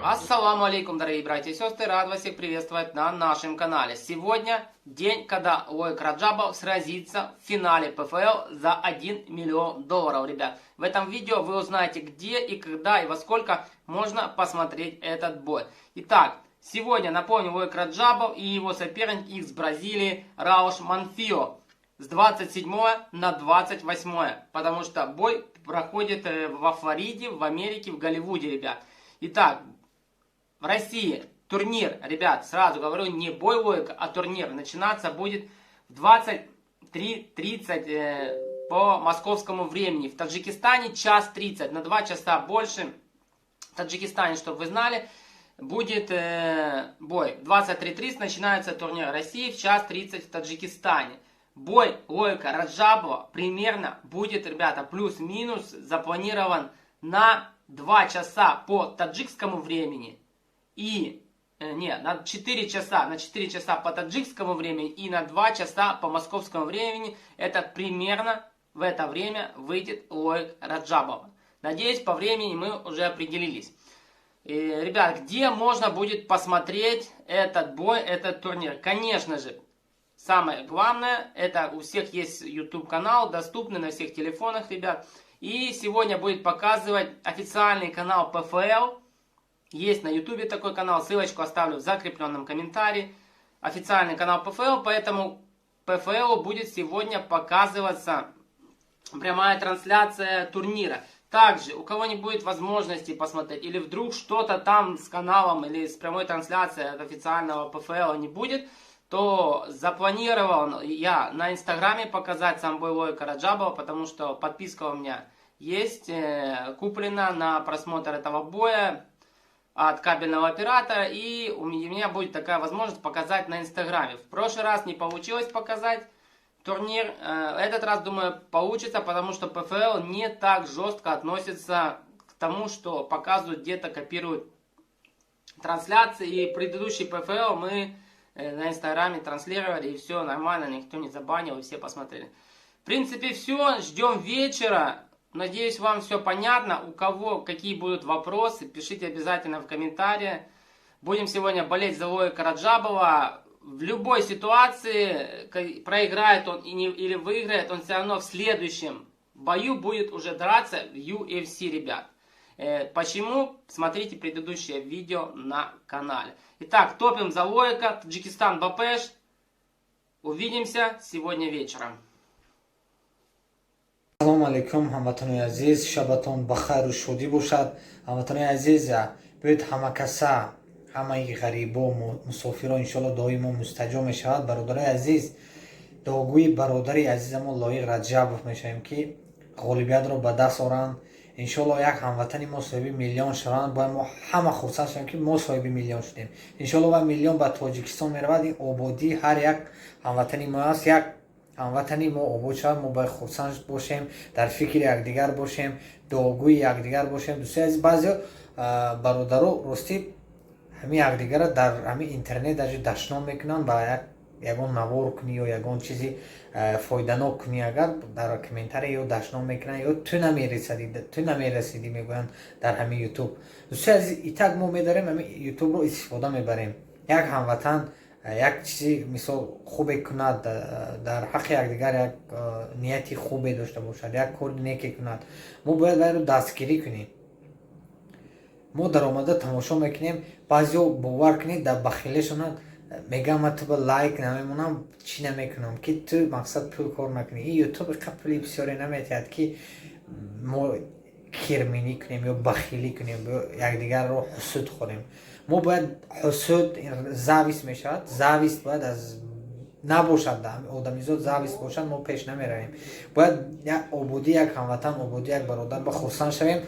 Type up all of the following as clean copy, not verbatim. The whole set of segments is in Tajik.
Ассаламу алейкум, дорогие братья и сестры, рад вас всех приветствовать на нашем канале. Сегодня день, когда Лоик Раджабов сразится в финале ПФЛ за 1 миллион долларов, ребят. В этом видео вы узнаете, где и когда и во сколько можно посмотреть этот бой. Итак, сегодня, напомню, Лоик Раджабов и его соперник из Бразилии Рауш Манфио с 27 на 28, потому что бой проходит во Флориде, в Америке, в Голливуде, ребят. Итак, в России турнир, ребят, сразу говорю, не бой Лоика, а турнир. Начинаться будет в 23:30 по московскому времени. В Таджикистане час 30, на 2 часа больше. В Таджикистане, чтобы вы знали, будет бой. В 23:30 начинается турнир России, в час 30 в Таджикистане. Бой Лоика Раджабова примерно будет, ребята, плюс-минус запланирован на 2 часа по таджикскому времени и, не, на 4 часа, на 4 часа по таджикскому времени и на 2 часа по московскому времени. Это примерно в это время выйдет Лоик Раджабов. Надеюсь, по времени мы уже определились. Ребят, где можно будет посмотреть этот бой, этот турнир? Конечно же, самое главное, это у всех есть YouTube канал, доступный на всех телефонах, ребят. И сегодня будет показывать официальный канал ПФЛ. Есть на YouTube такой канал, ссылочку оставлю в закрепленном комментарии. Официальный канал ПФЛ, поэтому ПФЛ будет сегодня показываться прямая трансляция турнира. Также, у кого не будет возможности посмотреть, или вдруг что-то там с каналом или с прямой трансляцией от официального ПФЛ не будет, то запланировал я на Инстаграме показать сам бой Лоика Раджабова, потому что подписка у меня есть, куплена на просмотр этого боя от кабельного оператора, и у меня будет такая возможность показать на Инстаграме. В прошлый раз не получилось показать турнир, этот раз, думаю, получится, потому что ПФЛ не так жестко относится к тому, что показывают, где-то копируют трансляции, и предыдущий ПФЛ мы на Инстаграме транслировали, и все нормально, никто не забанил, и все посмотрели. В принципе, все, ждем вечера. Надеюсь, вам все понятно. У кого какие будут вопросы, пишите обязательно в комментариях. Будем сегодня болеть за Лоика Раджабова. В любой ситуации, проиграет он или выиграет, он все равно в следующем бою будет уже драться в UFC, ребят. Почему? Смотрите предыдущее видео на канале. Итак, топим за Лоика, Таджикистан, ба пеш. Увидимся сегодня вечером. Салому алейкум, ҳамватанои азиз, шабатон ба хайру шодӣ бошад. Ҳамватанои азиз, биёед, ҳамакаса, ҳамаи ғарибо, мусофиро, иншоалло, дуои мо мустаҷоб мешавад. Бародарои азиз, дуогӯи бародари азизамон Лоиқ Раҷабов мешавем, ки ғолибиятро ба даст оранд. Иншоалло, як ҳамватани мо соҳиби миллион шаванд, бояд мо ҳама хурсанд шавем, ки мо соҳиби миллион шудем. Иншоалло, ва миллион ба Тоҷикистон меравад. Ин ободии ҳар як ҳамватани мо аст. Як ҳамватани мо обод шавад, мо бояд хурсанд бошем, дар фикри якдигар бошем, дуогӯи якдигар бошем. Дӯстои азиз, баъзео бародаро, ростӣ, ҳамин якдигарро дар ҳамин интернет даже дашном мекунанд. Ба як ягон навор кунӣ ё ягон чизи фоиданок кунӣ агар, дар комментария ё дашном мекунанд, ё ту намерасидӣ мегӯянд дар ҳамин Ютуб. Дӯстои азиз, итак мо медарем, ҳамин Ютубро истифода мебарем. Як ҳамватан як чизи, мисол, хубе кунад, дар ҳаққи якдигар як нияти хубе дошта бошад, як кори неке кунад, мо бояд вайро дастгирӣ кунем. Мо даромада тамошо мекунем, баъзеҳо, бовар кунед, дар бахилешонад, мегӯям: «Ман ту ба лайк намемонам, чӣ намекунам, ки ту, мақсад, пул кор накунӣ». Ин Ютуб иқа пули бисёре наметиҳад, ки мо кирминӣ кунем ё бахилӣ кунем ё якдигарро ҳусуд хӯрем. Мо бояд ҳусуд, зависть мешавад, зависть бояд аз набошад. Одамизод зависть бошад, мо пеш намеравем. Бояд як ободӣ як ҳамватан, ободӣ як бародар ба хурсанд шавем.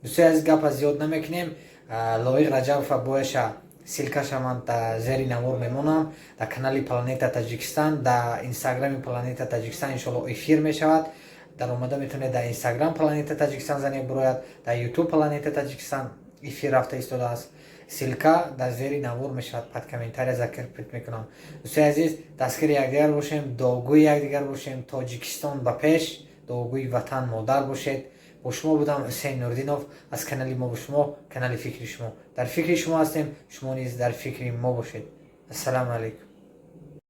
Дӯстои азиз, гапа зиёд намекунем. Лоиқ Раҷабова бояша ссылка ша ман дар зери навор мемонам. Дар канали Планета Таҷикистан, дар Инстаграми Планета Таҷикистан, иншоалло, эфир мешавад. Даромада метавонед, дар Инстаграм Планета Таҷикистан зане, бирояд, дар Ютуб Планета Таҷикистан эфир рафта истодааст. Ссылка дар зери навор мешавад, под комментария закрепить мекунам. Дӯстои азиз, дастгири якдигар бошем, дуогӯи якдигар бошем. Тоҷикистон ба пеш, дуогӯи ватан модар бошед. Бо шумо будам Ҳусейн Нурдинов аз канали мо бо шумо, канали фикри шумо. Дар фикри шумо ҳастем, шумо низ дар фикри мо бошед. Ассалому алайкум.